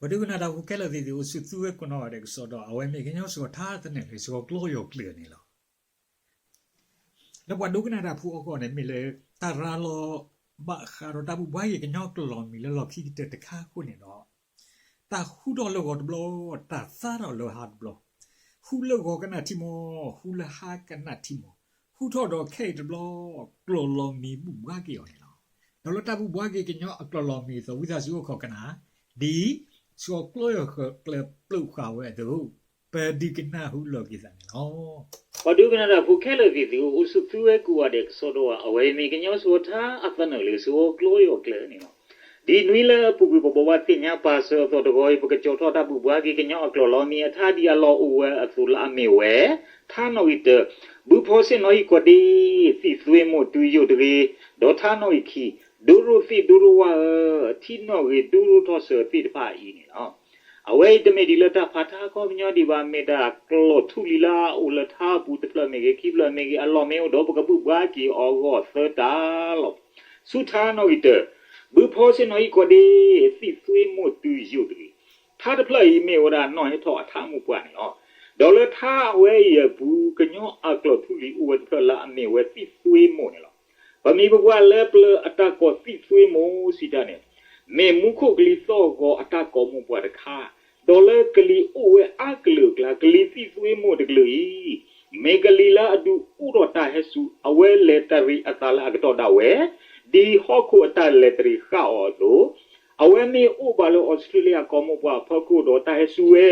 ပှၤဒိကနၣ်တၢ်ဖိခဲလၢာ်သ့ၣ်သ့ၣ် အိၣ်ဆူၣ်သုဝဲကိးနီၢ်ဂၤဒဲးကစီဒီ, အဝဲမ့ၢ်ကညီစှီၤထါသနၢၣ်လၢစှီၤကျိယီၤကျၢၤန့ၣ်လီၤ. လၢပှၤဒိကနၣ်တၢ်ဖိအဂီၢ်န့ၣ် မ့ၢ်လၢတၢ်ရၤလီၤဘၣ်ဃးဒီးတၢ်ဘူၣ်ဘှါက့ၤကညီအကျိာ်လီၤမံၤလၢလီၢ်ခံကတၢၢ်တခါအဃိန့ၣ်ဒီး, တၢ်ဟူထီၣ်လၢဂီၤတဘျီ, တၢ်သါထီၣ်လၢဟါတဘျီ, ဟူလၢဂီၤကနၣ်ထံမီၢ်, ဟူလၢဟါကနၣ်ထံမီၢ်, ဟူထီၣ်ဒီးခဲအံၤတဘျီ ကျိာ်လီၤမံၤဘူၣ်ဘှါက့ၤအီၤန့ၣ်လီၤ. ဒီးလၢတၢ်ဘူၣ်ဘှါက့ၤကညီအကျိာ်လီၤမံၤအသိး ဝံသးစူၤအိၣ်ခိးကနၣ်, ဒ်စှီၤကျိယီၤကျၢၤပျိာ်ဃာ်ဝဲအသိး, ပဒုးကနၣ်ဟူလီၤက့ၤသးန့ၣ်လီၤ. ပှၤဒိကနၣ်တၢ်ဖိခဲလၢာ်သ့ၣ်သ့ၣ် အိၣ်ဆူၣ်သုဝဲကိးဂၤဒဲးကစီဒီဧါ, အဝဲမ့ၢ်ကညီစှီၤထါအသနၢၣ်လၢစှီၤကျိယီၤကျၢၤန့ၣ်လီၤ. ဒ်နွံလၢအပူၤကွံာ်ပဘိးဘၣ်သ့ၣ်ညါပာ်စၢၤအသိးတဂီၤအံၤ ပကကၠီထီၣ်တၢ်ဘူၣ်ဘှါက့ၤကညီအကျိာ်လီၤမံၤအထါဒ်အလီၢ်အိၣ်ဝဲအသိးလၢအမ့ၢ်ဝဲ, ထါနီၣ်ဂံၢ်တၢ, ဘုဖီဆ့ၣ်နီၤဟံၣ်ကီးဒ့, သံၣ်သွ့မိၢ်တုၤယိာ်တဂ့ၤ, ဒီးထါနီၣ်ဂံၢ်ခံ, ဒိရိၣ်သ့ၣ်ဒိရိၣ်ဝါဧၢ, ထံနီၣ်ဂံၢ်ဒိရိၣ်ထီၣ်စၢၤသ့ၣ်တဖၣ်အံၤန့ၣ်လီၤ. အဝဲအံၤတမ့ၢ်ဒ်လၢတၢ်ဖးထါအခီပညီဒံးဘၣ်, မ့ၢ်ဒၣ်ကျိာ်ထူလံၤလၢအအိၣ်လၢထါအပူၤတဖျၢၣ်မ့ၢ်ဂ့ၤ, ခံဖျၢၣ်မ့ၢ်ဂ့ၤ, အလီၢ်မ့ၢ်အိၣ်ဒီးပကဘူၣ်ဘှါက့ၤအီၤအဂီၢ်သၢတၢ်လီၤ. ဆူထါနီၣ်ဂံၢ်တၢ, ဘုဖီဆ့ၣ်နီၤဟံၣ်ကီးဒ့, သံၣ်သွ့မိၢ်တုၤယိာ်တဂ့ၤ, ထါတဖျၢၣ်အံၤမ့ၢ်ဝဲဒၣ်နီၢ်ဟဲထီၣ်အထါမိၢ်ပှၢ်န့ၣ်လီၤ. ဒီးလၢထါအဝဲအံၤအပူၤ ကညီအကျိာ်ထူလံၤအိၣ်ဝဲတဖျၢၣ်လၢအမ့ၢ်ဝဲသံၣ်သွ့မိၢ်န့ၣ်လီၤ. ပမံၤပပှၢ်လၢပျၢၤအတၢ်ကိးသံၣ်သွ့မိၢ်စံးတၢ်န့ၣ်, မ့ၢ်မူခိၣ်ကလံၤသီၣ်ဂီၤအတၢ်ကိးမိၢ်ပှၢ်တခါ, ဒီးလၢကလံၤအိၣ်ဝဲအါကလုာ်အကျါ ကလံၤသံၣ်သွ့မိၢ်တကလုာ်အံၤ, မ့ၢ်ကလံၤလၢအဒုးအိၣ်ထီၣ်တၢ်ဟဲစူၤ အဝဲလဲၤတရံးအသးလၢအကတီၢ်ဒၣ်ဝဲ, ဒ်ဟီၣ်ခိၣ်အတၢ်လဲၤတရံးဃၣ်အီၤအသိး, အဝဲမ့ၢ်အိၣ်ဘၣ်လၢအီစထြ့လယါကိးမိၢ်ပှၢ်အဖီခိၣ်ဒီးတၢ်ဟဲစူၤဝဲ,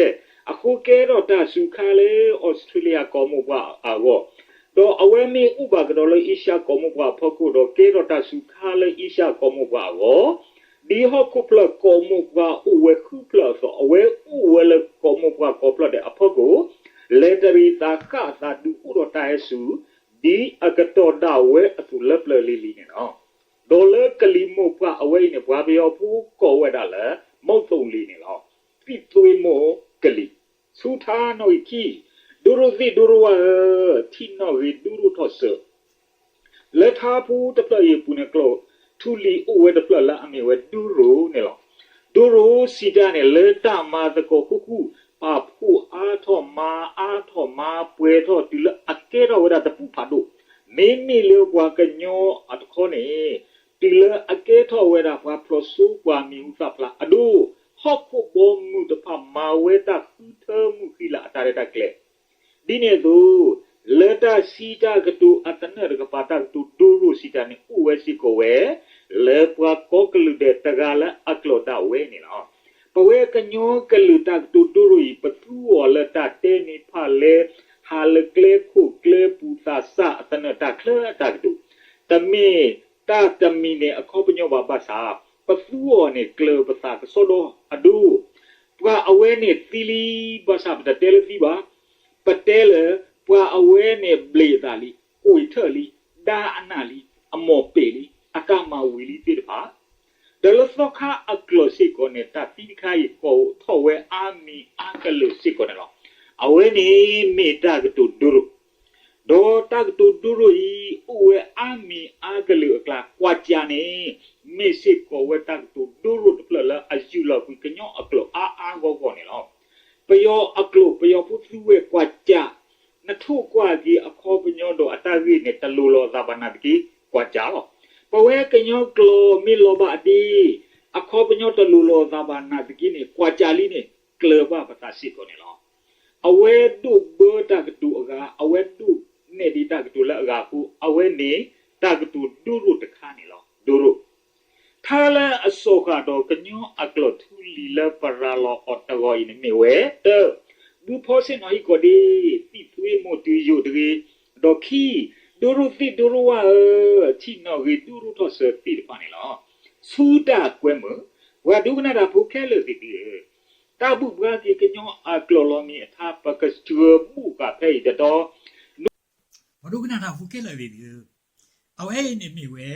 အဃိကဲထီၣ်တၢ်စူၤခါလၢအီစထြ့လယါကိးမိၢ်ပှၢ်အဂီၢ်, ဒီးအဝဲမ့ၢ်အိၣ်ဘၣ်ကဒီးလၢအ့ရှါကိးမိၢ်ပှၢ်အဖီခိၣ်ဒီးကဲထီၣ်တၢ်စူၤခါလၢအ့ရှါကိးမိၢ်ပှၢ်အဂီၢ်, ဒ်ဟီၣ်ခိၣ်ဖျၢၣ်ကိးမိၢ်ပှၢ်အိၣ်ဝဲဃုဖျၢၣ်အသိး အဝဲအိၣ်ဝဲလၢကိးမိၢ်ပှၢ်ကိးဖျၢၣ်ဒဲးအဖီခိၣ်, လဲၤတရံးသးဃၣ်အသးဒုးအိၣ်ထီၣ်တၢ်ဟဲစူၤ, ဒ်အကတီၢ်ဒၣ်ဝဲအသိးလၢပျၢၤလံၤလံၤန့ၣ်လီၤ. ဒီးလၢကလံၤမိၢ်ပှၢ်အဝဲအံၤန့ၣ် ပှၤပယီၤဖိကိးဝဲဒၣ်လၢ မုတ်သုံးလေးန့ၣ်လီၤ. သံၣ်သွ့မိၢ်ကလံၤ, ဆူထါနီၣ်ဂံၢ်ခံ, ဒိရိၣ်သ့ၣ်ဒိရိၣ်ဝါဧၢ, ထံနီၣ်ဂံၢ်ဒိရိၣ်ထီၣ်စၢၤ လၢထါဖိတဖျၢၣ်အံၤအပူၤန့ၣ် ကျိာ်ထူလံၤအိၣ်ဝဲတဖျၢၣ်လၢအမ့ၢ်ဝဲဒိရိၣ်န့ၣ်လီၤ. ဒိရိၣ်စံးတၢ်န့ၣ် လၢတၢ်မၤသကိးဃူဃူ, ပာ်ဖှိၣ်အါထီၣ်မၤအါထီၣ်မၤပှဲၤထီၣ်တုၤလၢအကဲထီၣ်ဝဲဒၣ်တပူၤဖးဒိၣ်, မ့မ့ၢ်လၢပှၤကညီအတခီန့ၣ်, တုၤလၢအကဲထီၣ်ဝဲဒၣ်ပှၤဖျိးစိပှၤမံၤဟူသၣ်ဖျါအဒိ, ဟီၣ်ခိၣ်ဘီမုၢ်တဖၣ်မၤဝဲတၢ်ဃုထၢမုၢ်ဃံလၤအတၢ်ရဲၣ်တၢ်ကျဲၤ ဒ်န့ၣ်အသိး, လၢတၢ်စံးတၢ်ကတိၤအသနၢၣ်တကပၤ တၢ်ကတိၤဒိရိၣ်စံးတၢ်န့ၣ် အိၣ်ဝဲစ့ၢ်ကီးဝဲ လၢပှၤကိးကလုာ်ဒဲးတဂၤလၢအကျိာ်ဒၣ်ဝဲန့ၣ်လီၤ. ပဝဲကညီကလုာ်တၢ်ကတိၤဒိရိၣ်အံၤ ပသူအီၤလၢတၢ်တဲမ့ၢ်ဖၣ်လဲ, ဟးလၢကျဲခိၣ်ကျဲပူၤသးစၢ်အသနၢၣ်တၢ်ချၢအတၢ်ကတိၤ, တမ့ၢ်တၢ်တမံၤန့ၣ်အခီပညီဘၣ်ဘၣ်ဆၣ်, ပသူအီၤန့ၣ်ကျၢၤပသးကစီဒီအဒိ ပှၤအဝဲန့ၣ်သံလံ, ဘၣ်ဆၣ်ပတတဲလၢသံဘၣ်, ပတဲလၢ ပှၤအဝဲန့ၣ်ဘျ့းအသးလံ, ကွံာ်ထၢၣ်လံ, ဒါအနၢ်လံ, အမိၢ်ပ့ၢ်လံ, အတၢ်မၤဝံၤလံသ့ၣ်တဖၣ်, ဒီးလၢသီခါအကျိာ်စ့ၢ်ကီးန့ၣ် တၢ်သံတခါအံၤကိးထီၣ်ဝဲအါမံၤအါကလုာ်စ့ၢ်ကီးန့ၣ်လီၤ. အဝဲန့ၣ်မ့ၢ်တၢ်ကတိၤဒိရိၣ် ဒီးတၢ်ကတိၤဒိရိၣ်အံၤ အိၣ်ဝဲအါမံၤအါကလုာ်အကျါ ကွၢ်စၢ်န့ၣ် မ့ၢ်စ့ၢ်ကီးဝဲတၢ်ကတိၤဒိရိၣ်တဖျၢၣ်လၢအယူၢ်လီၤကွံာ်ကညီအကျိာ်အါအါဂီၢ်ဂီၢ်န့ၣ်လီၤ. ပယီၤအကျိာ် ပယီၤဖိသူဝဲကွၢ်စၢ်, နထိၣ်ကွၢ်က့ၤအခီပညီဒီးအတၢ်ဂ့ၢ်န့ၣ် တလိၤလီၤအသးဘၣ်နာ်သက့ ကွၢ်စၢ်လီၤ. ပဝဲကညီကျိာ်မ့ၢ်လီၤဘၣ်အဒ့ အခီပညီတလိၤလီၤအသးဘၣ်နာ်သက့န့ၣ် ကွၢ်စၢ်လံန့ၣ် ကျၢၤဘၣ်ပသးစ့ၢ်ကီးန့ၣ်လီၤ. အဝဲဒိၣ်ဘၢတၢ်ကတိၤအဂၤ, အဝဲဒိၣ်နဲၣ်ဒံးတၢ်ကတိၤလၢအဂၤအဃိ အဝဲမ့ၢ်တၢ်ကတိၤဒိရိၣ်တခါန့ၣ်လီၤ. ဒိရိၣ် ထါလၢအစိာ်ဃာ်ဒီးကညီအကျိာ်ထူလံၤလၢပရၤလီၤအီၤတဂီၤအံၤန့ၣ်မ့ၢ်ဝဲ, တၢ, ဘုဖီဆ့ၣ်နီၤဟံၣ်ကီးဒ့, သံၣ်သွ့မိၢ်တုၤယိာ်တဂ့ၤ, ဒီးခံ, ဒိရိၣ်သ့ၣ်ဒိရိၣ်ဝါဧၢ, ထံနီၣ်ဂံၢ်ဒိရိၣ်ထီၣ်စၢၤသ့ၣ်တဖၣ်န့ၣ်လီၤ. ဆူတၢ်ကွဲမုာ်, ပှၤဒိကနၣ်တၢ်ဖိခဲလၢာ်သ့ၣ်သုဧၢ, တၢ်ဘူၣ်ဘှါက့ၤကညီအကျိာ်လီၤမံၤအထါ ပကစၢၢ်ဘူၣ်ဃာ်ဖဲအံၤတတီၤ ပှၤဒိကနၣ်တၢ်ဖိခဲလၢာ်သ့ၣ်သုဧၢ, အဝဲအံၤန့ၣ်မ့ၢ်ဝဲ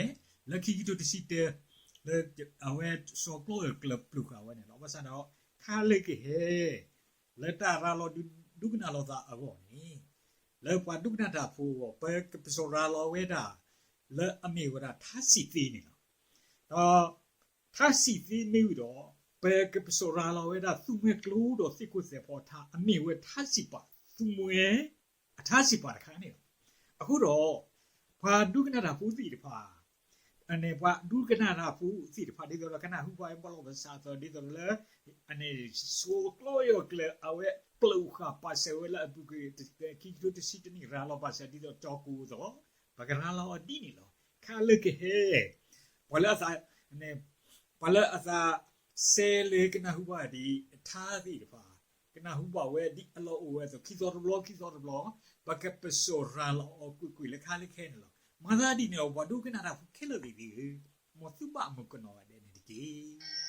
လၢခံကထိတဆံတၢ လၢအဝဲစီၤကျီၢ်ကျၢၤပျုၢ်ဃာ်ဝဲန့ၣ်လီၤ. ဘၣ်ဆၣ်ဒီး ခါလၢကဟဲ လၢတၢ်ရၤလီၤဒိကနၣ်လိာ်သးအဂီၢ်န့ၣ် လၢပှၤဒိကနၣ်တၢ်ဖိအဂီၢ် ပကပစီၤရၤလီၤဝဲဒၣ် လၢအမ့ၢ်ဝဲဒၣ်ထါစံးသ့န့ၣ်လီၤ. ဒီးထါစံးသ့မ့ၢ်ဝံၤဒီး ပကပစိာ်ရၤလီၤဝဲဒၣ်သူမှဲကျိဒီးသ့ၣ်ခိၣ်သဲးဖီထါ အမ့ၢ်ဝဲထါစံးပာ် သူမှဲအထါစံးပာ်တခါန့ၣ်လီၤ. အဃိဒီး ပှၤဒိကနၣ်တၢ်ဖိသ့ၣ်တဖၣ် ပှၤဒိကနၣ်တၢ်ဖိသ့ၣ်တဖၣ် ဒ်သိးဒီးကနၢ်ဟူဘၣ်ဝဲဘၣ်လီၤပသးအသိး ဒ်သိးဒီးလၢ စိးကျီၢ်ယီၢ်ကျၢၤအဝဲပျိာ်ဃာ်ပာ်စၢၤဝဲလၢအပူၤကွံာ် ခံကထိတဆံတနံၣ် ရၤလီၤပာ်စၢၤဒ်သိးကၠီကိၤအသိး ပကရၤလီၤအီၤဒ်န့ၣ်လီၤ. ခဲလၢာ်ကဟဲ ပှၤလၢအသး ပှၤလၢအသးစဲလၢကနၢ်ဟူဘၣ်ဒ်အထါသ့ၣ်တဖၣ် ကနၢ်ဟူဘၣ်ဝဲဒ်အလီၢ်အိၣ်ဝဲအသိး ခံသီတဘျီ ခံသီတဘျီ ပကပစိာ်ရၤလီၤအီၤကွ့ၢ်ကွ့ၢ်လၢခါလၢခဲန့ၣ်လီၤ. မၤသးဒ်န့ၣ်ဒီး ပှၤဒိကနၣ်တၢ်ဖိခဲလၢာ်သ့ၣ်ဧၢ, မ်သုဘၣ်မုာ်ကနီၤဂၤဒဲးန့ၣ်တက့ၢ်.